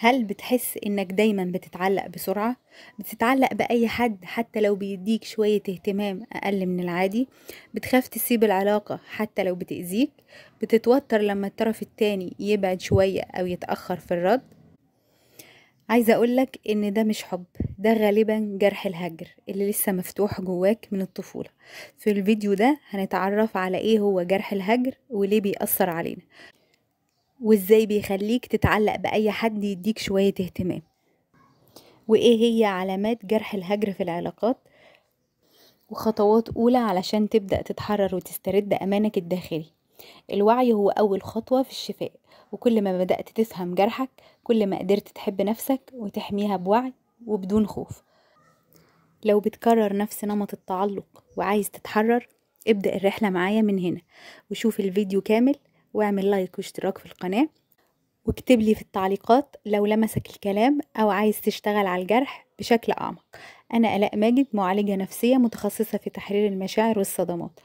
هل بتحس إنك دايما بتتعلق بسرعة؟ بتتعلق بأي حد حتى لو بيديك شوية اهتمام أقل من العادي؟ بتخاف تسيب العلاقة حتى لو بتأذيك؟ بتتوتر لما الطرف التاني يبعد شوية أو يتأخر في الرد؟ عايزة أقولك إن ده مش حب، ده غالبا جرح الهجر اللي لسه مفتوح جواك من الطفولة. في الفيديو ده هنتعرف على إيه هو جرح الهجر وليه بيأثر علينا، وإزاي بيخليك تتعلق بأي حد يديك شوية اهتمام، وإيه هي علامات جرح الهجر في العلاقات، وخطوات أولى علشان تبدأ تتحرر وتسترد أمانك الداخلي. الوعي هو أول خطوة في الشفاء، وكل ما بدأت تفهم جرحك كل ما قدرت تحب نفسك وتحميها بوعي وبدون خوف. لو بتكرر نفس نمط التعلق وعايز تتحرر، ابدأ الرحلة معايا من هنا، وشوف الفيديو كامل، واعمل لايك واشتراك في القناة، واكتب لي في التعليقات لو لمسك الكلام أو عايز تشتغل على الجرح بشكل أعمق. أنا آلاء ماجد، معالجة نفسية متخصصة في تحرير المشاعر والصدمات.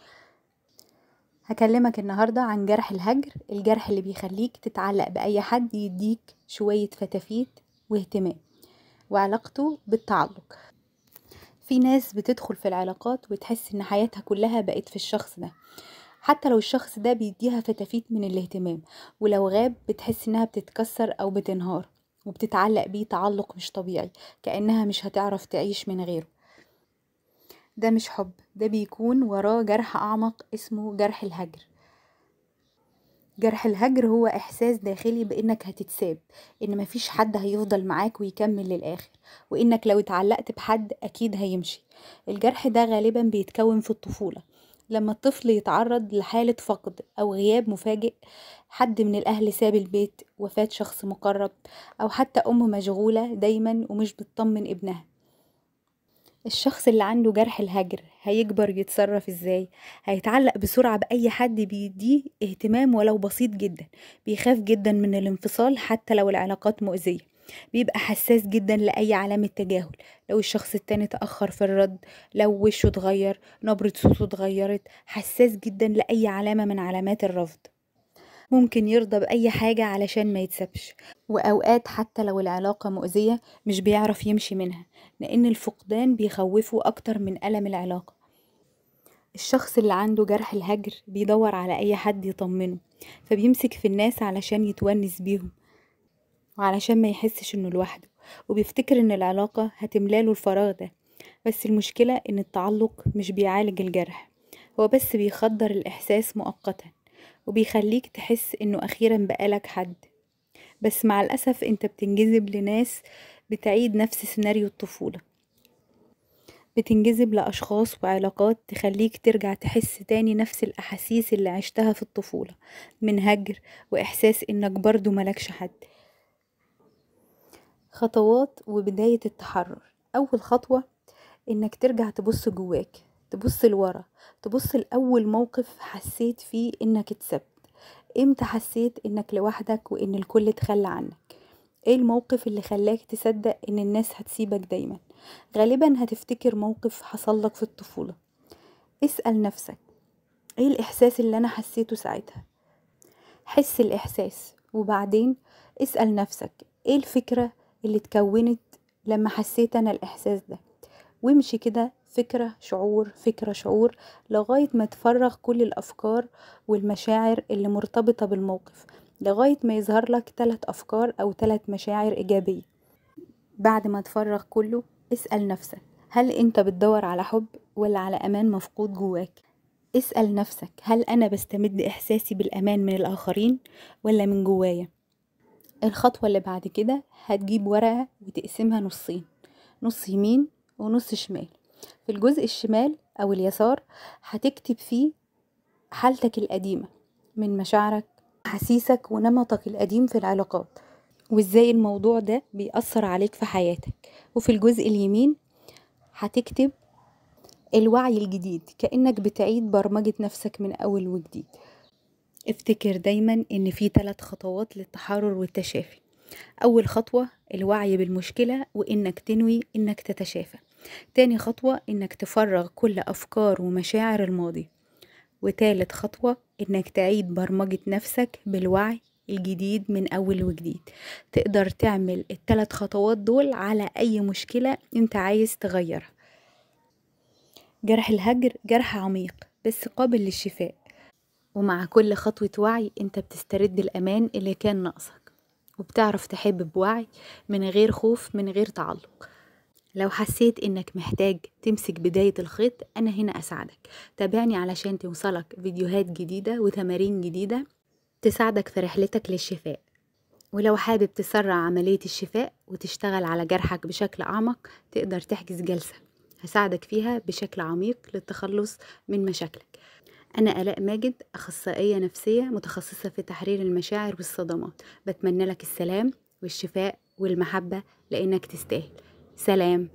هكلمك النهاردة عن جرح الهجر، الجرح اللي بيخليك تتعلق بأي حد يديك شوية فتافيت واهتمام، وعلاقته بالتعلق. في ناس بتدخل في العلاقات وتحس إن حياتها كلها بقت في الشخص ده، حتى لو الشخص ده بيديها فتافيت من الاهتمام، ولو غاب بتحس إنها بتتكسر أو بتنهار، وبتتعلق بيه تعلق مش طبيعي، كأنها مش هتعرف تعيش من غيره. ده مش حب، ده بيكون وراه جرح أعمق اسمه جرح الهجر. جرح الهجر هو إحساس داخلي بإنك هتتساب، إن مفيش حد هيفضل معاك ويكمل للآخر، وإنك لو اتعلقت بحد أكيد هيمشي. الجرح ده غالبا بيتكون في الطفولة، لما الطفل يتعرض لحالة فقد أو غياب مفاجئ، حد من الأهل ساب البيت، وفاة شخص مقرب، أو حتى أم مشغولة دايما ومش بتطمن ابنها. الشخص اللي عنده جرح الهجر هيكبر يتصرف ازاي؟ هيتعلق بسرعة بأي حد بيديه اهتمام ولو بسيط جدا، بيخاف جدا من الانفصال حتى لو العلاقات مؤذية، بيبقى حساس جدا لأي علامة تجاهل، لو الشخص التاني تأخر في الرد، لو وشه اتغير، نبرة صوته اتغيرت، حساس جدا لأي علامة من علامات الرفض. ممكن يرضى بأي حاجة علشان ما يتسبش، وأوقات حتى لو العلاقة مؤذية مش بيعرف يمشي منها، لأن الفقدان بيخوفه أكتر من ألم العلاقة. الشخص اللي عنده جرح الهجر بيدور على أي حد يطمنه، فبيمسك في الناس علشان يتونس بيهم وعلشان ما يحسش إنه لوحده، وبيفتكر إن العلاقة هتملاله الفراغ ده. بس المشكلة إن التعلق مش بيعالج الجرح، هو بس بيخدر الإحساس مؤقتا، وبيخليك تحس إنه أخيرا بقالك حد. بس مع الأسف أنت بتنجذب لناس بتعيد نفس سيناريو الطفولة، بتنجذب لأشخاص وعلاقات تخليك ترجع تحس تاني نفس الأحاسيس اللي عشتها في الطفولة، من هجر وإحساس إنك برضو ملكش حد. خطوات وبداية التحرر. أول خطوة إنك ترجع تبص جواك، تبص لورا، تبص لأول موقف حسيت فيه إنك اتسبت. إمتى حسيت إنك لوحدك وإن الكل اتخلى عنك؟ إيه الموقف اللي خلاك تصدق إن الناس هتسيبك دايما؟ غالبا هتفتكر موقف حصل لك في الطفولة. اسأل نفسك إيه الإحساس اللي أنا حسيته ساعتها؟ حس الإحساس، وبعدين اسأل نفسك إيه الفكرة اللي اتكونت لما حسيت أنا الإحساس ده، وامشي كده فكرة شعور فكرة شعور لغاية ما تفرغ كل الأفكار والمشاعر اللي مرتبطة بالموقف، لغاية ما يظهر لك 3 أفكار أو 3 مشاعر إيجابية. بعد ما تفرغ كله اسأل نفسك هل أنت بتدور على حب ولا على أمان مفقود جواك؟ اسأل نفسك هل أنا بستمد إحساسي بالأمان من الآخرين ولا من جوايا؟ الخطوة اللي بعد كده هتجيب ورقة وتقسمها نصين، نص يمين ونص شمال. في الجزء الشمال أو اليسار هتكتب فيه حالتك القديمة من مشاعرك، أحاسيسك، ونمطك القديم في العلاقات، وإزاي الموضوع ده بيأثر عليك في حياتك. وفي الجزء اليمين هتكتب الوعي الجديد، كأنك بتعيد برمجة نفسك من أول وجديد. افتكر دايما إن في 3 خطوات للتحرر والتشافي. أول خطوة الوعي بالمشكلة وإنك تنوي إنك تتشافى. تاني خطوة إنك تفرغ كل أفكار ومشاعر الماضي. وتالت خطوة إنك تعيد برمجة نفسك بالوعي الجديد من أول وجديد. تقدر تعمل ال3 خطوات دول على أي مشكلة انت عايز تغيرها. جرح الهجر جرح عميق بس قابل للشفاء، ومع كل خطوة وعي انت بتسترد الأمان اللي كان ناقصك، وبتعرف تحب بوعي من غير خوف، من غير تعلق. لو حسيت انك محتاج تمسك بداية الخيط، انا هنا اساعدك. تابعني علشان توصلك فيديوهات جديدة وتمارين جديدة تساعدك في رحلتك للشفاء. ولو حابب تسرع عملية الشفاء وتشتغل على جرحك بشكل أعمق، تقدر تحجز جلسة هساعدك فيها بشكل عميق للتخلص من مشاكلك. أنا آلاء ماجد، أخصائية نفسية متخصصة في تحرير المشاعر والصدمات. بتمنى لك السلام والشفاء والمحبة لأنك تستاهل. سلام.